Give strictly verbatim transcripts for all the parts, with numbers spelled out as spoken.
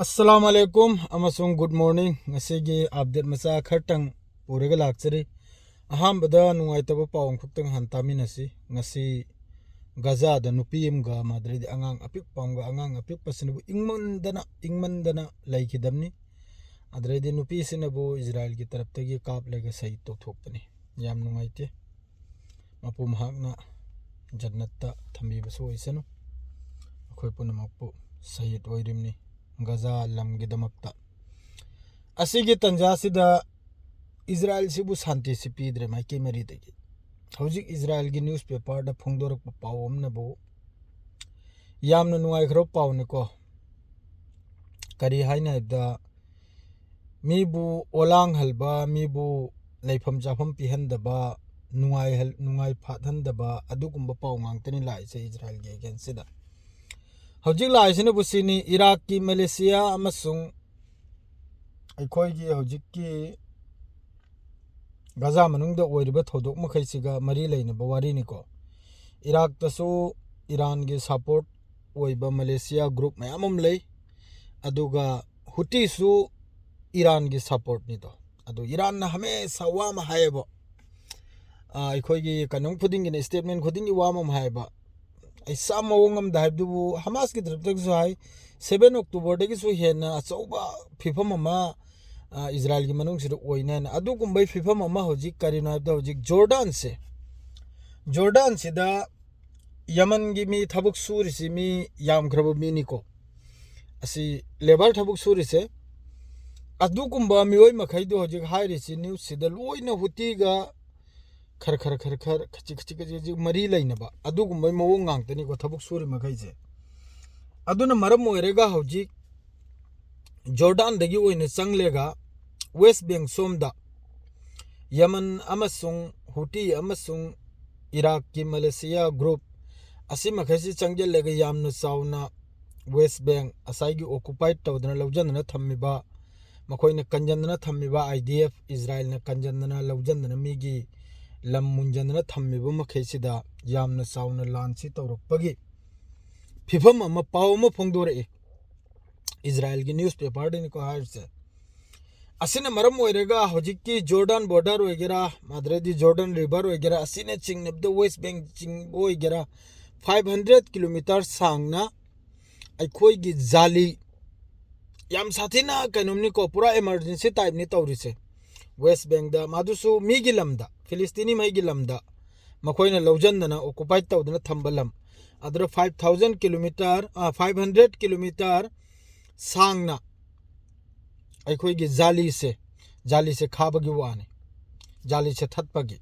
ꯑꯁꯂꯥꯝ ꯑꯂꯩꯀꯨꯝ ꯑꯃꯁꯨꯡ good morning. ꯉꯁꯤꯒꯤ update ꯃꯆꯥ ꯈꯔꯇꯪ ꯄꯨꯔꯒ ꯂꯥꯛꯆꯔꯤ꯫ ꯑꯍꯥꯟꯕꯗ ꯅꯨꯡꯉꯥꯏꯇꯕ ꯄꯥꯎ ꯑꯃꯈꯛꯇꯪ ꯍꯥꯟꯅ ꯇꯥꯃꯤꯟꯅꯁꯤ꯫ ꯉꯁꯤ ꯒꯖꯥꯗ ꯅꯨꯄꯤ ꯑꯃꯒ, ꯑꯗꯨꯗꯩꯗꯤ ꯑꯉꯥꯡ ꯑꯄꯤꯛꯄ ꯑꯃꯒ, ꯑꯉꯥꯡ ꯑꯄꯤꯛꯄꯁꯤꯅꯕꯨ ꯏꯪꯃꯟꯗꯅ, ꯏꯪꯃꯟꯗꯅ ꯂꯩꯈꯤꯗꯕꯅꯤ꯫ ꯑꯗꯨꯗꯩꯗꯤ ꯅꯨꯄꯤꯁꯤꯅꯕꯨ ꯏꯖꯔꯥꯏꯜꯒꯤ ꯇꯔꯞꯇꯒꯤ ꯀꯥꯞꯂꯒ ꯁꯍꯤꯗ ꯇꯧꯊꯣꯛꯄꯅꯤ꯫ ꯌꯥꯝ ꯅꯨꯡꯉꯥꯏꯇꯦ꯫ ꯃꯄꯨ ꯃꯍꯥꯛꯅ ꯖꯟꯅꯠꯇ ꯊꯝꯕꯤꯕꯁꯨ ꯑꯣꯏꯁꯅꯨ꯫ ꯑꯩꯈꯣꯏ ꯄꯨꯝꯅꯃꯛꯄꯨ ꯁꯍꯤꯗ ꯑꯣꯏꯔꯤꯕꯅꯤ ꯒꯖꯥ ꯂꯝꯒꯤꯗꯃꯛꯇ꯫ ꯑꯁꯤꯒꯤ ꯇꯟꯖꯥꯁꯤꯗ ꯏꯖꯔꯥꯏꯜꯁꯤꯕꯨ ꯁꯥꯟꯇꯤꯁꯤ ꯄꯤꯗ꯭ꯔꯦ ꯃꯥꯏꯀꯩ ꯃꯔꯤꯗꯒꯤ꯫ ꯍꯧꯖꯤꯛ ꯏꯖꯔꯥꯏꯜꯒꯤ ꯅ꯭ꯌꯨꯁꯄꯦꯄꯔꯗ ꯐꯣꯡꯗꯣꯔꯛꯄ ꯄꯥꯎ ꯑꯃꯅꯕꯨ ꯌꯥꯝꯅ ꯅꯨꯡꯉꯥꯏꯈ꯭ꯔꯕ ꯄꯥꯎꯅꯤꯀꯣ꯫ ꯀꯔꯤ ꯍꯥꯏꯅ ꯍꯥꯏꯕꯗ, ꯃꯤꯕꯨ ꯑꯣꯂꯥꯡꯍꯜꯕ, ꯃꯤꯕꯨ ꯂꯩꯐꯝ ꯆꯥꯐꯝ ꯄꯤꯍꯟꯗꯕ, ꯅꯨꯡꯉꯥꯏꯍꯜ-, ꯅꯨꯡꯉꯥꯏ ꯐꯥꯠꯍꯟꯗꯕ, ꯑꯗꯨꯒꯨꯝꯕ ꯄꯥꯎ ꯉꯥꯛꯇꯅꯤ ꯂꯥꯛꯏꯁꯦ ꯏꯖꯔꯥꯏꯜꯒꯤ ꯑꯦꯒꯦꯟꯁꯁꯤꯗ꯫ ꯍꯧꯖꯤꯛ ꯂꯥꯛꯏꯁꯤꯅꯕꯨ ꯁꯤꯅꯤ, ꯏꯔꯥꯛꯀꯤ ꯃꯦꯂꯦꯁꯤꯌꯥ ꯑꯃꯁꯨꯡ ꯑꯩꯈꯣꯏꯒꯤ ꯍꯧꯖꯤꯛꯀꯤ ꯒꯖꯥ ꯃꯅꯨꯡꯗ ꯑꯣꯏꯔꯤꯕ ꯊꯧꯗꯣꯛ ꯃꯈꯩꯁꯤꯒ ꯃꯔꯤ ꯂꯩꯅꯕ ꯋꯥꯔꯤꯅꯤꯀꯣ꯫ ꯏꯔꯥꯛꯇꯁꯨ ꯏꯔꯥꯟꯒꯤ ꯁꯄꯣꯔꯠ ꯑꯣꯏꯕ ꯃꯦꯂꯦꯁꯤꯌꯥ ꯒ꯭ꯔꯨꯞ ꯃꯌꯥꯝ ꯑꯃ ꯂꯩ, ꯑꯗꯨꯒ ꯍꯨꯇꯤꯁꯨ ꯏꯔꯥꯟꯒꯤ ꯁꯄꯣꯔꯠꯅꯤꯗꯣ꯫ ꯑꯗꯣ ꯏꯔꯥꯟꯅ ꯍꯃꯦꯁꯥ ꯋꯥ ꯑꯃ ꯍꯥꯏꯌꯦꯕ, ꯑ, ꯑꯩꯈꯣꯏꯒꯤ ꯀꯩꯅꯣꯝ ꯈꯨꯗꯤꯡꯒꯤꯅꯦ, ꯁ꯭ꯇꯦꯠꯃꯦꯟ ꯈꯨꯗꯤꯡꯒꯤ ꯋꯥ ꯑꯃꯃꯝ ꯍꯥꯏꯕ꯫ ꯑꯩ ꯆꯥꯝꯃ ꯃꯑꯣꯡ ꯑꯃꯗ ꯍꯥꯏꯕꯗꯨꯕꯨ ꯍꯃꯥꯁꯀꯤ ꯇꯔꯞꯇꯒꯤꯁꯨ ꯍꯥꯏ, ꯁꯚꯦꯟ ꯑꯣꯛꯇꯣꯕꯔꯗꯒꯤꯁꯨ ꯍꯦꯟꯅ ꯑꯆꯧꯕ ꯐꯤꯕꯝ ꯑꯃ, ꯑ, ꯏꯖꯔꯥꯏꯜꯒꯤ ꯃꯅꯨꯡꯁꯤꯗ ꯑꯣꯏꯅꯦꯅ꯫ ꯑꯗꯨꯒꯨꯝꯕꯒꯤ ꯐꯤꯕꯝ ꯑꯃ ꯍꯧꯖꯤꯛ ꯀꯔꯤꯅꯣ ꯍꯥꯏꯕꯗ, ꯍꯧꯖꯤꯛ ꯖꯣꯔꯗꯥꯟꯁꯦ, ꯖꯣꯔꯗꯥꯟꯁꯤꯗ ꯌꯃꯟꯒꯤ ꯃꯤ ꯊꯕꯛ ꯁꯨꯔꯤꯁꯤ ꯃꯤ ꯌꯥꯝꯈ꯭ꯔꯕ ꯃꯤꯅꯤꯀꯣ꯫ ꯑꯁꯤ ꯂꯦꯕꯔ ꯊꯕꯛ ꯁꯨꯔꯤꯁꯦ꯫ ꯑꯗꯨꯒꯨꯝꯕ ꯃꯤꯑꯣꯏ ꯃꯈꯩꯗꯣ ꯍꯧꯖꯤꯛ ꯍꯥꯏꯔꯤꯁꯤ ꯅ꯭ꯌꯨꯁꯁꯤꯗ ꯂꯣꯏꯅ ꯍꯨꯇꯤꯒ ꯈꯔ ꯈꯔ ꯈꯔ ꯈꯔ ꯈꯖꯤꯛ ꯈꯖꯤꯛ ꯈꯖꯤꯛ ꯈꯖꯤꯛ ꯃꯔꯤ ꯂꯩꯅꯕ ꯑꯗꯨꯒꯨꯝꯕꯩ ꯃꯑꯣꯡ ꯉꯥꯛꯇꯅꯤꯀꯣ ꯊꯕꯛ ꯁꯨꯔꯤ ꯃꯈꯩꯁꯦ꯫ ꯑꯗꯨꯅ ꯃꯔꯝ ꯑꯣꯏꯔꯒ ꯍꯧꯖꯤꯛ ꯖꯣꯔꯗꯥꯟꯗꯒꯤ ꯑꯣꯏꯅ ꯆꯪꯂꯒ ꯋꯦꯁ ꯕꯦꯡ ꯁꯣꯝꯗ ꯌꯃꯟ ꯑꯃꯁꯨꯡ ꯍꯨꯇꯤ ꯑꯃꯁꯨꯡ ꯏꯔꯥꯛꯀꯤ ꯃꯦꯂꯦꯁꯤꯌꯥ ꯒ꯭ꯔꯨꯞ ꯑꯁꯤ ꯃꯈꯩꯁꯤ ꯆꯪꯁꯤꯜꯂꯒ ꯌꯥꯝꯅ ꯆꯥꯎꯅ ꯋꯦꯁ ꯕꯦꯡ ꯉꯁꯥꯏꯒꯤ ꯑꯣꯀꯨꯄꯥꯏꯠ ꯇꯧꯗꯅ ꯂꯧꯖꯗꯅ ꯊꯝꯃꯤꯕ, ꯃꯈꯣꯏꯅ ꯀꯟꯖꯟꯗꯅ ꯊꯝꯃꯤꯕ, ꯑꯥꯏ ꯗꯤ ꯑꯦꯐ ꯏꯖꯔꯥꯏꯜꯅ ꯀꯟꯖꯟꯗꯅ ꯂꯧꯖꯟꯗꯅ ꯃꯤꯒꯤ ꯂꯝ ꯃꯨꯟꯖꯟꯗꯅ ꯊꯝꯃꯤꯕ ꯃꯈꯩꯁꯤꯗ ꯌꯥꯝꯅ ꯆꯥꯎꯅ ꯂꯥꯟꯁꯤ ꯇꯧꯔꯛꯄꯒꯤ ꯐꯤꯕꯝ ꯑꯃ, ꯄꯥꯎ ꯑꯃ ꯐꯣꯡꯗꯣꯔꯛꯏ꯫ ꯏꯖꯔꯥꯏꯜꯒꯤ ꯅ꯭ꯌꯨꯁ ꯄꯦꯄꯔꯗꯅꯤꯀꯣ ꯍꯥꯏꯔꯤꯁꯦ꯫ ꯑꯁꯤꯅ ꯃꯔꯝ ꯑꯣꯏꯔꯒ ꯍꯧꯖꯤꯛꯀꯤ ꯖꯣꯔꯗꯥꯟ ꯕꯣꯔꯗꯔ ꯑꯣꯏꯒꯦꯔꯥ, ꯃꯗꯨꯗꯩꯗꯤ ꯖꯣꯔꯗꯥꯟ ꯔꯤꯚꯔ ꯑꯣꯏꯒꯦꯔꯥ, ꯑꯁꯤꯅꯆꯤꯡꯕꯗ ꯋꯦꯁ ꯕꯦꯡꯛ ꯆꯤꯡꯕ ꯑꯣꯏꯒꯦꯔꯥ, ꯐꯥꯏꯚ ꯍꯟꯗ꯭ꯔꯦꯠ ꯀꯤꯂꯣꯃꯤꯇꯔ ꯁꯥꯡꯅ ꯑꯩꯈꯣꯏꯒꯤ ꯖꯥꯂꯤ, ꯌꯥꯝ ꯁꯥꯊꯤꯅ ꯀꯩꯅꯣꯝꯅꯤꯀꯣ, ꯄꯨꯔꯥ ꯏꯃꯔꯖꯦꯟꯁꯤ ꯇꯥꯏꯞꯅꯤ ꯇꯧꯔꯤꯁꯦ꯫ ꯋꯦꯁ ꯕꯦꯡꯗ, ꯃꯗꯨꯁꯨ ꯃꯤꯒꯤ ꯂꯝꯗ, ꯐꯤꯂꯤꯁꯇꯤꯅꯤ ꯃꯩꯒꯤ ꯂꯝꯗ ꯃꯈꯣꯏꯅ ꯂꯧꯁꯤꯟꯗꯅ, ꯑꯣꯀꯨꯄꯥꯏꯠ ꯇꯧꯗꯅ ꯊꯝꯕ ꯂꯝ꯫ ꯑꯗꯨꯗ ꯐꯥꯏꯚ ꯊꯥꯎꯖꯟ ꯀꯤꯂꯣꯃꯤꯇꯔ, ꯑ, ꯐꯥꯏꯚ ꯍꯟꯗ꯭ꯔꯦꯠ ꯀꯤꯂꯣꯃꯤꯇꯔ ꯁꯥꯡꯅ ꯑꯩꯈꯣꯏꯒꯤ ꯖꯥꯂꯤꯁꯦ, ꯖꯥꯂꯤꯁꯦ ꯈꯥꯕꯒꯤ ꯋꯥꯅꯤ, ꯖꯥꯂꯤꯁꯦ ꯊꯠꯄꯒꯤ꯫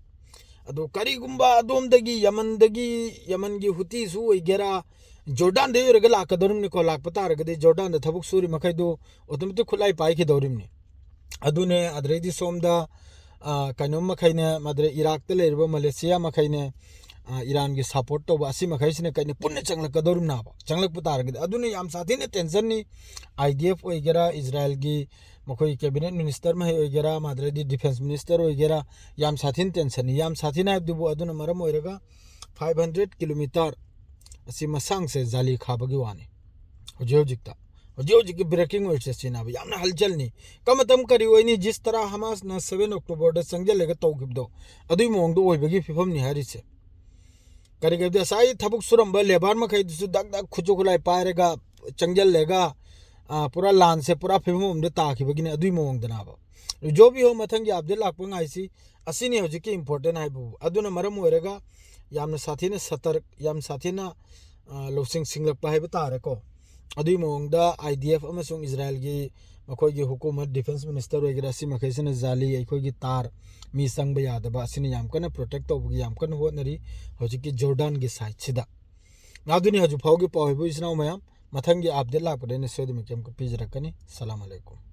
ꯑꯗꯨ ꯀꯔꯤꯒꯨꯝꯕ ꯑꯗꯣꯝꯗꯒꯤ, ꯌꯃꯟꯗꯒꯤ, ꯌꯃꯟꯒꯤ ꯍꯨꯇꯤꯁꯨ ꯑꯣꯏꯒꯦꯔꯥ, ꯖꯣꯔꯗꯥꯟꯗꯒꯤ ꯑꯣꯏꯔꯒ ꯂꯥꯛꯀꯗꯧꯔꯤꯕꯅꯤꯀꯣ, ꯂꯥꯛꯄ ꯇꯥꯔꯒꯗꯤ ꯖꯣꯔꯗꯥꯟꯗ ꯊꯕꯛ ꯁꯨꯔꯤ ꯃꯈꯩꯗꯨ ꯑꯣꯇꯣꯃꯦꯇꯤꯛ ꯈꯨꯠꯂꯥꯏ ꯄꯥꯏꯈꯤꯗꯧꯔꯤꯕꯅꯤ꯫ ꯑꯗꯨꯅꯦ, ꯑꯗꯨꯗꯩꯗꯤ ꯁꯣꯝꯗ, ꯑ, ꯀꯩꯅꯣꯝ ꯃꯈꯩꯅꯦ, ꯃꯗꯨꯗ ꯏꯔꯥꯛꯇ ꯂꯩꯔꯤꯕ ꯃꯂꯦꯁꯤꯌꯥ ꯃꯈꯩꯅꯦ, ꯑ, ꯏꯔꯥꯟꯒꯤ ꯁꯄꯣꯔꯠ ꯇꯧꯕ ꯑꯁꯤ ꯃꯈꯩꯁꯤꯅ ꯀꯩꯅꯣ ꯄꯨꯟꯅ ꯆꯪꯂꯛꯀꯗꯧꯔꯤꯕꯅꯦꯕ, ꯆꯪꯂꯛꯄ ꯇꯥꯔꯒꯗꯤ꯫ ꯑꯗꯨꯅ ꯌꯥꯝ ꯁꯥꯊꯤꯅ ꯇꯦꯟꯁꯟꯅꯤ꯫ ꯑꯥꯏ ꯗꯤ ꯑꯦꯐ ꯑꯣꯏꯒꯦꯔꯥ, ꯏꯖꯔꯥꯏꯜꯒꯤ ꯃꯈꯣꯏꯒꯤ ꯀꯦꯕꯤꯅꯦꯠ ꯃꯤꯅꯤꯁꯇꯔ ꯃꯍꯩ ꯑꯣꯏꯒꯦꯔꯥ, ꯃꯗꯨꯗꯩꯗꯤ ꯗꯤꯐꯦꯟꯁ ꯃꯤꯅꯤꯁꯇꯔ ꯑꯣꯏꯒꯦꯔꯥ, ꯌꯥꯝ ꯁꯥꯊꯤꯅ ꯇꯦꯟꯁꯟꯅꯤ꯫ ꯌꯥꯝ ꯁꯥꯊꯤꯅ ꯍꯥꯏꯕꯗꯨꯕꯨ ꯑꯗꯨꯅ ꯃꯔꯝ ꯑꯣꯏꯔꯒ ꯐꯥꯏꯚ ꯍꯟꯗ꯭ꯔꯦꯠ ꯀꯤꯂꯣꯃꯤꯇꯔ ꯑꯁꯤ ꯃꯁꯥꯡꯁꯦ ꯖꯥꯂꯤ ꯈꯥꯕꯒꯤ ꯋꯥꯅꯤ꯫ ꯍꯧꯖꯤꯛ ꯍꯧꯖꯤꯛꯇ, ꯍꯧꯖꯤꯛ ꯍꯧꯖꯤꯛꯀꯤ ꯕ꯭ꯔꯦꯀꯤꯡ ꯑꯣꯏꯔꯤꯁꯦ ꯁꯤꯅꯦꯕ, ꯌꯥꯝꯅ ꯍꯜꯆꯜꯅꯤ꯫ ꯀꯔꯝꯕ ꯃꯇꯝ ꯀꯔꯤ ꯑꯣꯏꯅꯤ? ꯖꯤꯁ ꯇꯔꯥ ꯍꯃꯥꯁꯅ ꯁꯚꯦꯟ ꯑꯣꯛꯇꯣꯕꯔꯗ ꯆꯪꯁꯤꯜꯂꯒ ꯇꯧꯈꯤꯕꯗꯣ, ꯑꯗꯨꯒꯤ ꯃꯑꯣꯡꯗ ꯑꯣꯏꯕꯒꯤ ꯐꯤꯕꯝꯅꯤ ꯍꯥꯏꯔꯤꯁꯦ꯫ ꯀꯔꯤꯒꯤꯅꯣꯗꯤ ꯉꯁꯥꯏ ꯊꯕꯛ ꯁꯨꯔꯝꯕ ꯂꯦꯕꯔ ꯃꯈꯩꯗꯨꯁꯨ ꯗꯛ ꯗꯛ ꯈꯨꯠꯁꯨ ꯈꯨꯠꯂꯥꯏ ꯄꯥꯏꯔꯒ ꯆꯪꯁꯤꯜꯂꯒ, ꯑ, ꯄꯨꯔꯥ ꯂꯥꯟꯁꯦ ꯄꯨꯔꯥ ꯐꯤꯕꯝ ꯑꯃꯗ ꯇꯥꯈꯤꯕꯒꯤꯅꯦ꯫ ꯑꯗꯨꯒꯤ ꯃꯑꯣꯡꯗꯅꯦꯕ꯫ ꯖꯣꯕꯤ ꯍꯣ ꯃꯊꯪꯒꯤ ꯑꯞꯗꯦꯠ ꯂꯥꯛꯄ ꯉꯥꯏꯁꯤ꯫ ꯑꯁꯤꯅꯤ ꯍꯧꯖꯤꯛꯀꯤ ꯏꯝꯄꯣꯔꯇꯦꯟ ꯍꯥꯏꯕꯕꯨ꯫ ꯑꯗꯨꯅ ꯃꯔꯝ ꯑꯣꯏꯔꯒ ꯌꯥꯝꯅ ꯁꯥꯊꯤꯅ ꯁꯇꯔꯛ, ꯌꯥꯝ ꯁꯥꯊꯤꯅ, ꯑ, ꯂꯧꯁꯤꯡ ꯁꯤꯡꯂꯛꯄ ꯍꯥꯏꯕ ꯇꯥꯔꯦꯀꯣ꯫ ꯑꯗꯨꯒꯤ ꯃꯑꯣꯡꯗ ꯑꯥꯏ ꯗꯤ ꯑꯦꯐ ꯑꯃꯁꯨꯡ ꯏꯖꯔꯥꯏꯜꯒꯤ ꯃꯈꯣꯏꯒꯤ ꯍꯨꯀꯨꯃꯠ, ꯗꯤꯐꯦꯟꯁ ꯃꯤꯅꯤꯁꯇꯔ ꯑꯣꯏꯒꯦꯔꯥ, ꯁꯤ ꯃꯈꯩꯁꯤꯅ ꯖꯥꯂꯤ, ꯑꯩꯈꯣꯏꯒꯤ ꯇꯥꯔ, ꯃꯤ ꯆꯪꯕ ꯌꯥꯗꯕ, ꯑꯁꯤꯅ ꯌꯥꯝ ꯀꯟꯅ ꯄ꯭ꯔꯣꯇꯦꯛ ꯇꯧꯕꯒꯤ ꯌꯥꯝ ꯀꯟꯅ ꯍꯣꯠꯅꯔꯤ ꯍꯧꯖꯤꯛꯀꯤ ꯖꯣꯔꯗꯥꯟꯒꯤ ꯁꯥꯏꯠꯁꯤꯗ꯫ ꯑꯗꯨꯅꯤ ꯍꯧꯖꯤꯛ ꯐꯥꯎꯒꯤ ꯄꯥꯎ ꯍꯥꯏꯕꯨ, ꯏꯆꯤꯟ ꯏꯅꯥꯎ ꯃꯌꯥꯝ꯫ ꯃꯊꯪꯒꯤ ꯑꯞꯗꯦꯠ ꯂꯥꯛꯄꯗ ꯑꯩꯅ ꯁꯣꯏꯗꯅ ꯀꯩꯝ ꯄꯤꯖꯔꯛꯀꯅꯤ꯫ ꯁꯂꯥꯝ ꯑꯂꯩꯀꯨꯝ꯫